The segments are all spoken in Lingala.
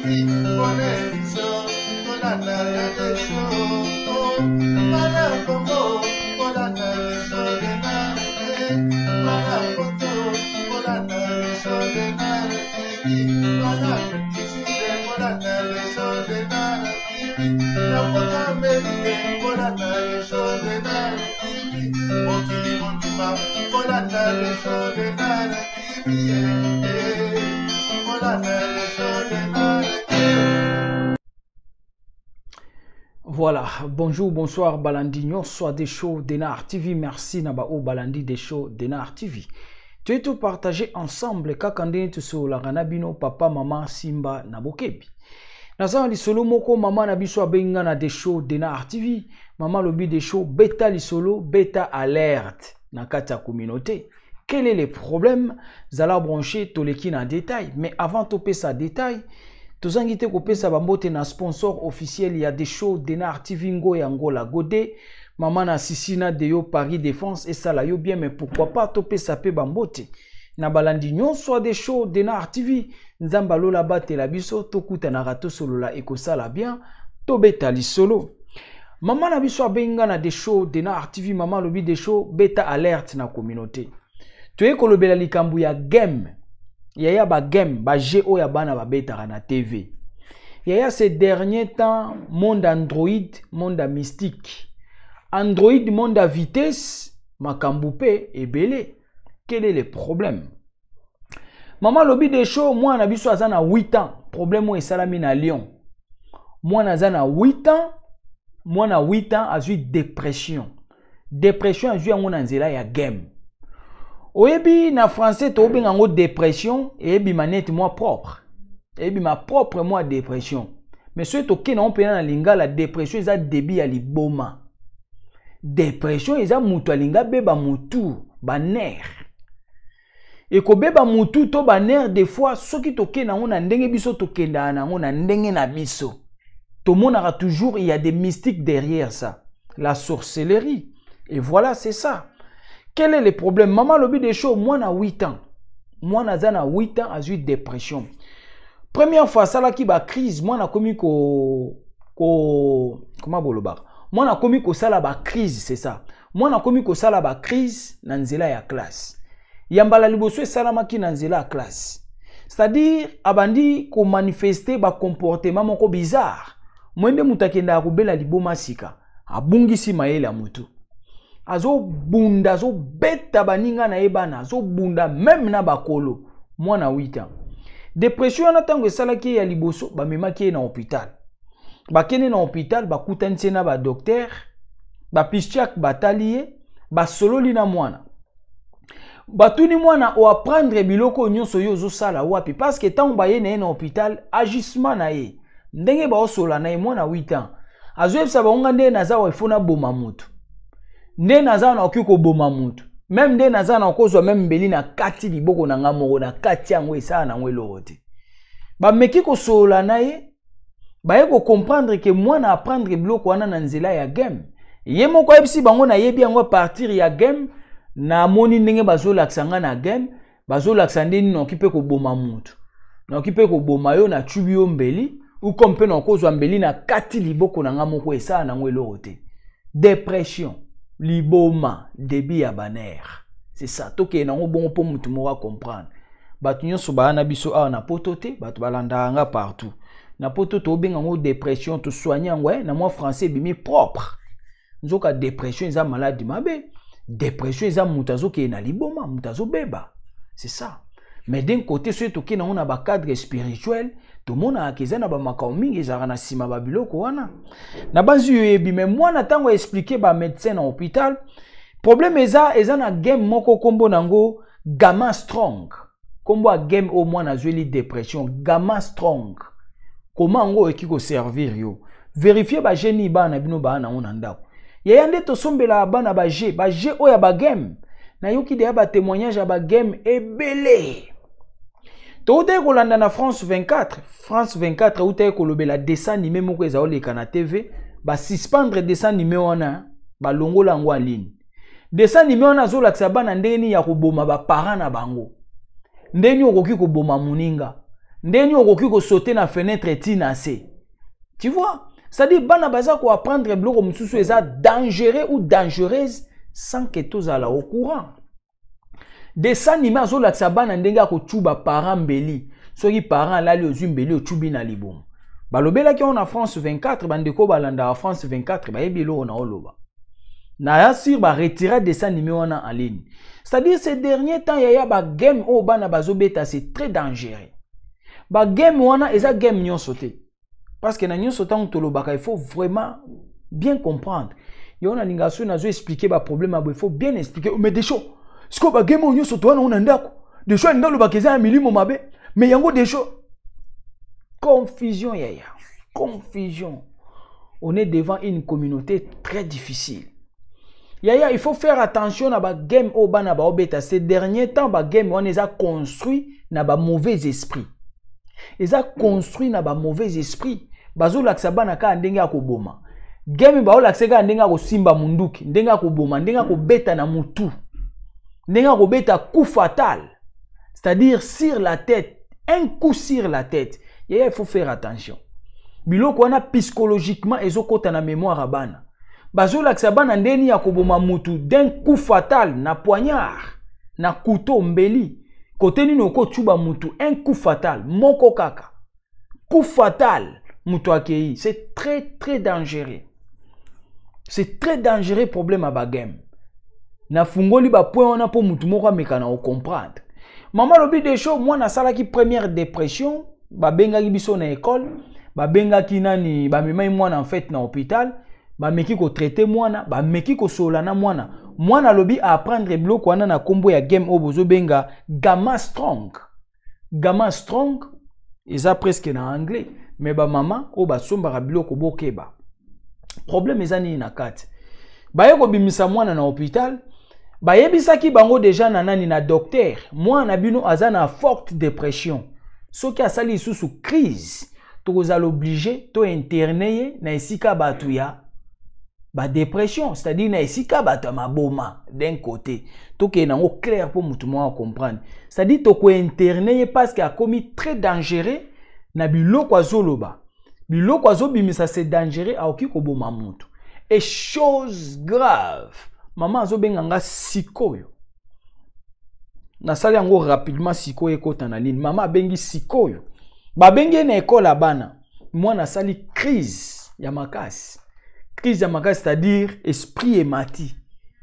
Mpona biso tolanda ya Desho. Bana Kongo kolanda Desho Denard, bana Poto kolanda Desho Denard TV, bana Afrique kolanda Desho Denard TV, na poto Amerike kolanda Desho Denard TV, mokili mobimba kolanda Desho Denard TV, kolanda Desho Denard. Voilà, bonjour, bonsoir, Balandi nyonso des shows Denar TV. Merci na ba o Balandi des shows Denar TV. Tu es tout partagé ensemble kaka ndenge tosololaka na bino papa mama Simba na bokebi. Naza na lisolo moko mama na biso abengi nga na des shows Denar TV. Mama alobi des shows beta lisolo beta alerte na kati ya communauté. Quel est le problème? Zala branché toleki na détail, mais avant topesa détail, tozangi te kopesa bambote na sponsor officiel ya des shows Denar TV ngo ya Ngola Gode, mama na Sisi na Deyo Paris Défense esala yo bien, mais pourquoi pas topesa pe bambote na balandi nyonso ya des shows Denar TV. Nzambe alola batela biso, tokutanaka tosolola ekosala bien, tobeta lisolo. Mama na biso abengi nga na des shows Denar TV. Mama alobi des shows beta alerte na communauté. Toye kolobela likambo ya game. Yaya ba game, ba jeu oyo ya bana babetaka na TV. Yaya ces derniers temps, monde Android, monde mystique. Android monde à vitesse, makambo pe ebele. Quel est le problème? Mama alobi des shows, mwana na biso aza na 8 ans. Problème oyo esalami na Lyon. Mwana aza na 8 ans, mwana 8 ans azwi dépression. Dépression azwi yango na nzela ya game. Oyebi na français tobenga yango dépression, eyebima neti mwa propre. Eyebima propre mwa dépression. Mais soki tokende yango mpena na lingala, dépression eza début ya liboma. Dépression eza moto alinga beba motu, ba nerf. Ekobeba mutu to ba nerf des fois soki tokende yango na ndenge biso tokendaka na yango na ndenge na biso. Tomonaka toujours il y a des mystiques derrière ça. La sorcellerie. Et voilà, c'est ça. Quel est le problème? Maman lobi des choses, moi na 8 ans. Moi na za 8 ans azui dépression. Première fois ça là qui ba crise, moi na komi ko comment boloba? Moi na komi ko sala ba crise, c'est ça. Moi na komi ko sala ba crise na nzela ya classe. Yambala liboso esalamaki na nzela ya classe. C'est-à-dire abandi ko manifester ba comportement moko bizarre. Mwende mutu akendaka kobela liboma sika, abungisi mayele ya mutu. Azobunda, azobeta baninga na ye bana, azobunda même na bakolo. Mwana 8 ans. Dépression wana ntango esalaki ye ya liboso, bamemaki ye na hôpital. Bakende na hôpital, bakutanisi ye na ba docteur, ba psychiatre batali ye, basololi na mwana. Batuni mwana o apprendre biloko nyonso yo ozosala wapi, parce que ntango baye na ye na hôpital, agissement na ye ndenge baosola na ye mwana 8 ans azoyebisa bango nga nde naza wa ifo naboma motu, nde naza na okoki koboma motu, même nde naza na okozwa même mbeli na kati liboko na nga moko na kati yango esala nango eloko te. Bameki kosolola na ye, baye kocomprendre ke mwana apprendre biloko wana na nzela ya game. Ye moko ayebisi bango nayebi yango a partir ya game, namoni ndenge bazolakisa nga na game, bazolakisa nde nini nakoki mpe koboma motu, nakoki mpe koboma yo na tubi yo mbeli, ou comme mpe nakozwa mbeli na kati liboko na nga moko esala nango eloko te. Dépression, liboma, débit ya baner. C'est ça, tokende nango bongo mpo motu moko acomprendre. Bato nyonso baya na biso awa na poto te, bato balandaka nga partout. Na poto tobenga yango dépression, tosoigne yango, na mwa français ebimi propre. Nzoka dépression eza maladi mabe. Dépression eza moto azokende na liboma, moto azobeba. C'est ça. Mais d'un côté, soki tokende yango na ba cadre spirituel, tomonaka eza na ba makambo mingi ezalaka na nsima ba biloko wana. Na banzi oyo oyebi, mais mwana ntango aexplike ba médecin na hôpital, problème eza na game moko kombo nango Gamma Strong. Kombo ya game oyo mwana azweli dépression, Gamma Strong. Comment yango oyoki koservir yo? Vérifier ba jeu nini bana na bino baa nango na ndako. Yaya nde tosombelaka bana ba jeu, ba jeu oyo ya ba game. Nayoki deya ba témoignage ya ba game ebele. Toutaki kolanda na France 24. France 24 eutaki kolobela dessin animé moko eza oleka na TV. Ba suspendre dessin animé wana, balongola yango en ligne. Dessin animé wana azolakisa bana ndenge nini ya koboma ba parents na bango. Ndenge nini okoki koboma moninga. Ndenge okoki kosauter na fenêtre ti na se. Tu vois, c'est-à-dire bana baza koapprendre biloko mosusu eza dangereux ou dangereuse sans que tozala au courant. Dessin animé azolakisa bana ndenge ya kotuba parent mbeli. Soki parent alali, ozwi mbeli, otubi na libumu. Balobelaki yango na France 24. Bandeko balandaka France 24 bayebi eloko na oloba. Naya sur baretira dessin animé wana en ligne. C'est-à-dire, ces derniers temps, yaya, bagame oyo bana bazobeta, c'est très dangereux. Bagame wana eza game nyonso te, parce que na nyonso, ntango tolobaka, il faut vraiment bien comprendre. Yo nalinga soki nazo expliquer baproblème ya boye, il faut bien expliquer. Mais Desho, sikoyo bagame oyo nyonso towana ngo na ndako, Desho alinga alobaka eza ya milimo mabe, mais yango Desho, confusion yaya, confusion. On est devant une communauté très difficile, yaya. Il faut faire attention na bagame oyo bana baobeta ces derniers temps. Bagame wana eza construit na bamauvais esprit, eza construit na bamauvais esprit. Bazolakisa bana kaka ndenge ya koboma. Game baolakisa kaka ndenge ya kosimba munduki, ndenge ya koboma, ndenge ya kobeta na mutu, ndenge ya kobeta coup fatal, c'est-à-dire sur la tête, un coup sur la tête. Yaya, il faut faire attention. Biloko wana psychologiquement ezokɔta na mémoire ya bana. Bazolakisa bana ndeni ya koboma mutu d'un coup fatal na poignard, na couteau, mbeli. Kote nini okotuba mutu un coup fatal moko kaka, coup fatal, mutu akei. C'est très très dangereux, c'est très dangereux. Problème ya bagame, nafungoli bapoint wana mpo mutu moko ameka na kocomprendre. Mama alobi: Desho, mwana asalaki première dépression, babengaki biso na école, babengaki nani, bamemai mwana en fait na hôpital, bameki kotraiter mwana, bameki kosolola na mwana. Mwana alobi aapprendre biloko wana na nkombo ya game oyo bozobenga Gamma Strong. Gamma Strong eza presque na anglais, mais bamama oyo basombaka biloko, bokeba. Problème eza nini na kati? Baye kobimisa mwana na hôpital, bayebisaki bango déjà na nani, na docteur: mwana na bino aza na forte dépression. Soki asali lisusu crise, tokozala obligé to interner ye na esika bato ya badépression, c'est-à-dire na esika bato ya maboma. D'un côté, tokende yango clair mpo motu moko acomprendre, c'est-à-dire tokointerner ye parce que akomi très dangereux na biloko azoloba, biloko azobimisa, c'est dangereux, akoki koboma motu. Et chose grave, mama azobenga nga sikoyo, nasali yango rapidement sikoyo, ekota na ligne. Mama abengi sikoyo, babengi ye na école ya bana, mwana asali crise ya makasi, crise ya makasi, c'est-à-dire esprit emati,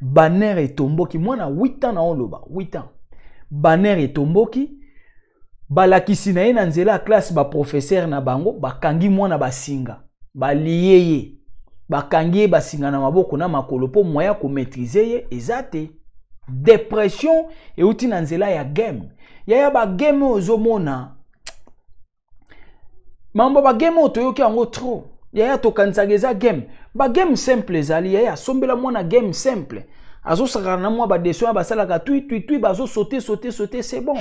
banerfs etomboki. Mwana 8 ans na oloba, 8 ans, banerfs etomboki. Balakisi na ye na nzela ya classe, baprofesseur na bango bakangi mwana basinga, balie ye, bakangi ye basinga na maboko na makolo mpo moyen komaîtriser ye eza te. Dépression euti na nzela ya game. Yaya, bagame oyo ozomona, mambo bagame oyo toyoki yango trop, yaya, tokanisaka eza game. Bagame simple ezali, yaya. Asombela mwana game simple, azosakana na mwa badessin ya basalaka tui tui tui, bazosaute saute saute, c'est bon.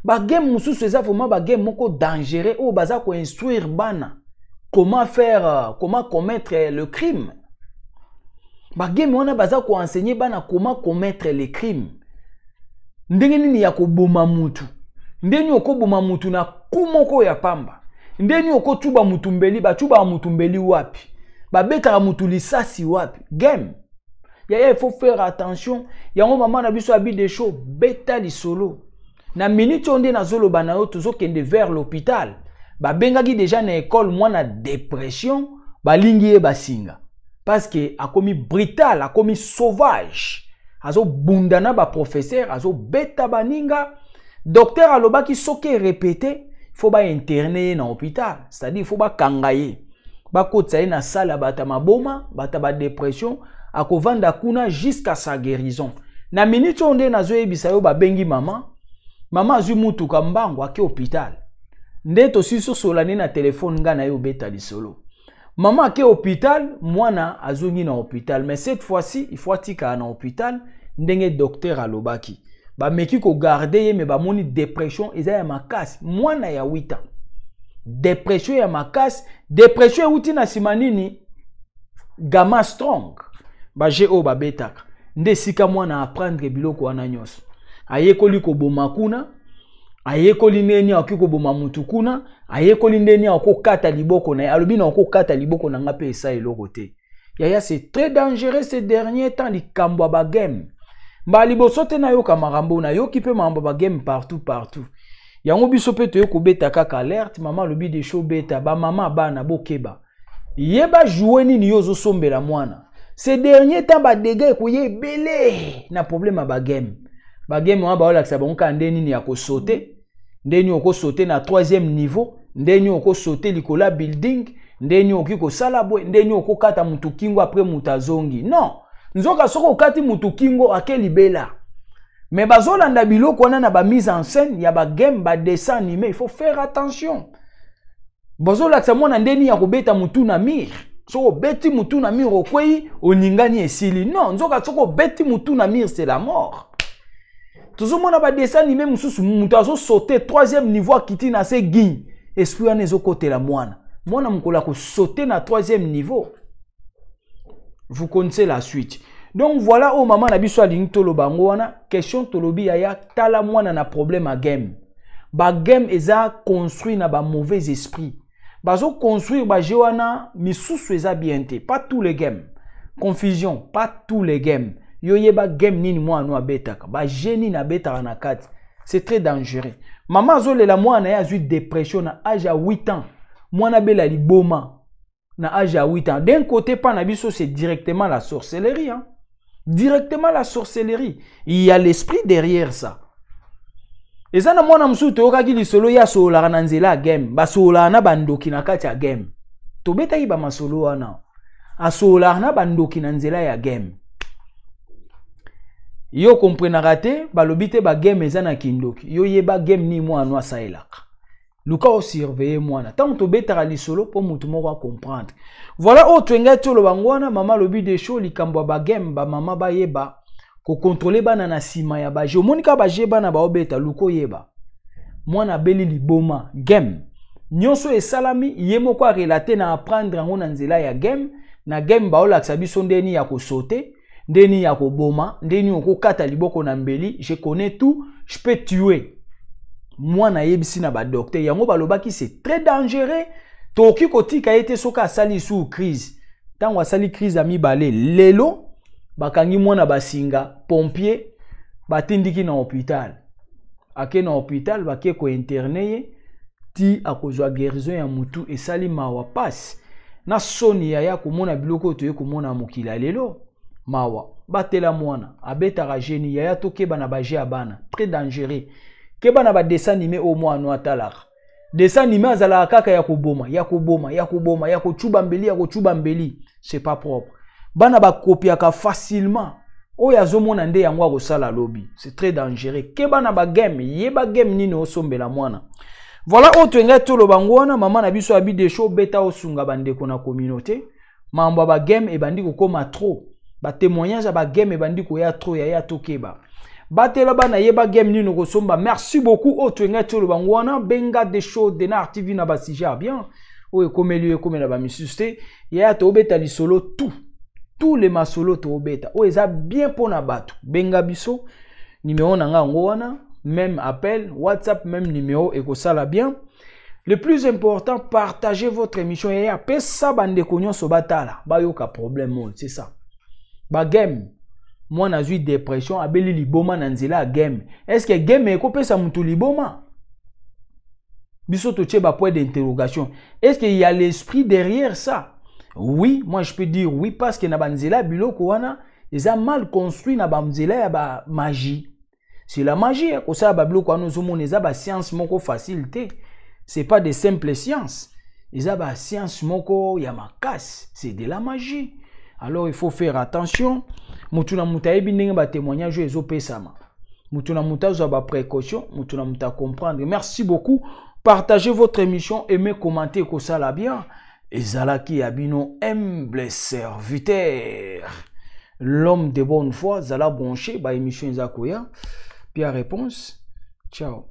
Bagame mosusu eza vraiment bagame moko dangereux oyo baza koinstruire bana comment faire, comment commettre le crime. Bagame wana baza koenseigner bana comment commettre le crime, ndenge nini ya koboma mutu, ndenge nini okoboma mutu na ku moko ya pamba, ndenge nini okotuba mutu mbeli, batubaka mutu mbeli wapi, babetaka mutu lisasi wapi. Game, yaya, il faut faire attention. Yango mama na biso abi: Desho, beta lisolo. Na minute oyo nde nazoloba na yo, tozokende vers l'hôpital. Babengaki déjà na école, mwana dépression, balingi ye basinga parce que akomi brutal, akomi sauvage, azobunda na baprofesseur, azobeta baninga. Docteur alobaki soki erépéter, faut bainterner ye na hôpital, c'est-à-dire faut bakanga ye, bakotisa ye na salle ya bato ya maboma, bato ya badépression, akovanda kuna jusqu'à sa guérison. Na minute oyo nde nazoyebisa yo, babengi mama, mama azwi mutuka mbango, ake hôpital. Nde tosili sosola nde na telefone, ngai na ye obeta lisolo. Mama ake hôpital, mwana azongi na hôpital, mais cette fois-ci il faut atikala na hôpital ndenge docteur alobaki. Bameki kogarder ye, mais bamoni dépression eza ya makasi. Mwana ya 8 ans, dépression ya makasi. Dépression euti na nsima nini? Gamma Strong, bajeu oyo babetaka nde esika mwana apprendre biloko wana nyonso. Ayekoli koboma kuna. Ayekoli ndenge nini akoki koboma mutu kuna, ayekoli ndenge nini akokata liboko na ye, alobi na okokata liboko na nga mpe esa eloko te. Yaya, c'est très dangereux ces derniers temps, likambo ya bagame. Mbala liboso te nayoka makambo, nayoki mpe makambo ya bagame partout partout. Yango biso mpe toye kobeta kaka alerte. Mama alobi de show beta, bamama bana bokeba, yeba joue nini yo ozosombela mwana. Ces derniers temps badega ekoya ebele na problème ya bagame. Bagame wana baolakisa bango kaka nde nini ya kosote, nde nini okosote na troisième niveau, nde nini okosote likolo ya building, nde nini okoki kosala boye, nde nini okokata mutu kingo apres mutu azongi. Non, nzoka soki okati mutu kingo ake libela. Mais bazolanda biloko wana na bamise en scène ya bagame, badessin animé. Il faut faire attention. Bazolakisa mwana nde nini ya kobeta mutu na mire. Soki obeti mutu na mire, okwei, oningani, esili. Non, nzoka soki obeti mutu na mire, c'est la mort. Tozomona badessin animé mosusu, moto azosaute troisième niveau, akiti na se guigne. Esprit wana ezokotela mwana. Mwana mokolo akosaute na troisième niveau, vous connaissez la suite. Donc voilà oyo mama na biso alingi toloba yango wana. Question tolobi, yaya, tala mwana na problème ya game. Bagame eza construit na bamauvais esprit, bazoconstruire bajeu wana misusu eza bien te. Pas tous les games, confusion, pas tous les games. Yo yeba game nini mwana no abetaka, bajeu nini abetaka na kati. C'est très dangereux. Mama azolela mwana ye azwi dépression na age ya 8 ans. Mwana abela liboma na âge ya 8 ans. D'un côté, pas na biso, c'est directement la sorcellerie, hein? Directement la sorcellerie, il y a l'esprit derrière ça. Eza na mwana mosusu toyokaki lisolo, ye asololaka na nzela ya game, basololaka na bandoki na kati ya game. Tobetaki bamasolo wana, asololaka na bandoki na nzela ya game. Yo komprenaka te, balobi te bagame eza na kindoki. Yo yeba game nini mwana no asalelaka, luka osurveille mwana ntango tobetaka lisolo mpo motu moko acomprendre. Voilà oyo toyengai toloba ngo wana. Mama alobi de show, likambo ya bagame, bamama bayeba kokontrole bana na nsima ya bajeu. Omoni kaka bajeu bana baobeta, luka oyeba mwana abeli liboma game. Nyonso esalami, ye moko arelate na apprendre yango na nzela ya game. Na game baolakisa biso ndeni ya kosote, ndeni ya koboma, ndeni okokata liboko na mbeli. Je connais tout, je peux tuer. Mwana ayebisi na badocteur, yango balobaki c'est très dangereux, tokoki kotika ye te soki asali sous crise. Ntango asali crise ya mibale, lelo bakangi mwana basinga, pompier batindiki na hôpital. Ake na hôpital, bake kointerne ye ti akozwa guérison ya mutu. Esali mawa, pasi na soni yaya komona biloko oyo toye komona mokili ya lelo. Mawa. Batela mwana abetaka geni. Yaya, tokeba na bajeu ya bana, très dangereux. Keba na badessin animé oyo mwana no atalaka. Dessin animé azalaka kaka ya koboma, ya koboma, ya koboma, ya kocuba mbeli, ya kocuba mbeli. C'est pas propre. Bana bakopiaka facilement, oyo azomona nde yango akosala lobi. C'est très dangereux. Keba na bagame, yeba game nini osombela mwana. Voilà oyo toyengai toloba ngo wana. Mama na biso abi de show beta, osunga bandeko na communauté. Mambo ya bagame ebandi kokóma trop, batémoignage ya bagame ebandi koya trop. Yaya, tokeba, batela bana, yeba game nini okosomba. Merci beaucoup. Oyo toyengai toloba ngo wana. Benga de show Denar TV na basujet ya bien oyo ekomeli oyo ekomela bamisusu te. Yaya, toobeta lisolo tout, tous les masolo toobeta oyo eza bien mpona bato. Benga biso, numéro na nga yango wana, même appel WhatsApp, même numéro ekosala bien. Le plus important, partagez votre émission. Yaya, apesa bandeko nyonso batala, bayoka problème oyo. C'est ça, bagame. Mwana azwi dépression, abeli liboma na nzela ya game. Est ce que game ekopesa motu liboma? Biso totie bapoint d'interrogation. Est ce qu'il y a l'esprit derrière ça? Oui, moi je peux dire oui, parce que na banzela biloko wana eza mal construit, na banzela ya bamagie. C'est la magie kosala babiloko wana. Ozomona eza bascience moko facile te, c'est pas de simple science, eza bascience moko ya makasi, c'est de la magie. Alors il faut faire attention. Motu na moto ayebi ndenge batémoignage oyo ezopesama, motu na moto azwa baprécaution, motu na moto acomprendre. Merci beaucoup. Partagez votre émission, aimez, commentez, kosala bien. Ezalaki ya bino humble serviteur, l'homme de bonne foi. Zala branché, baémission eza koya. Pierre réponse, ciao.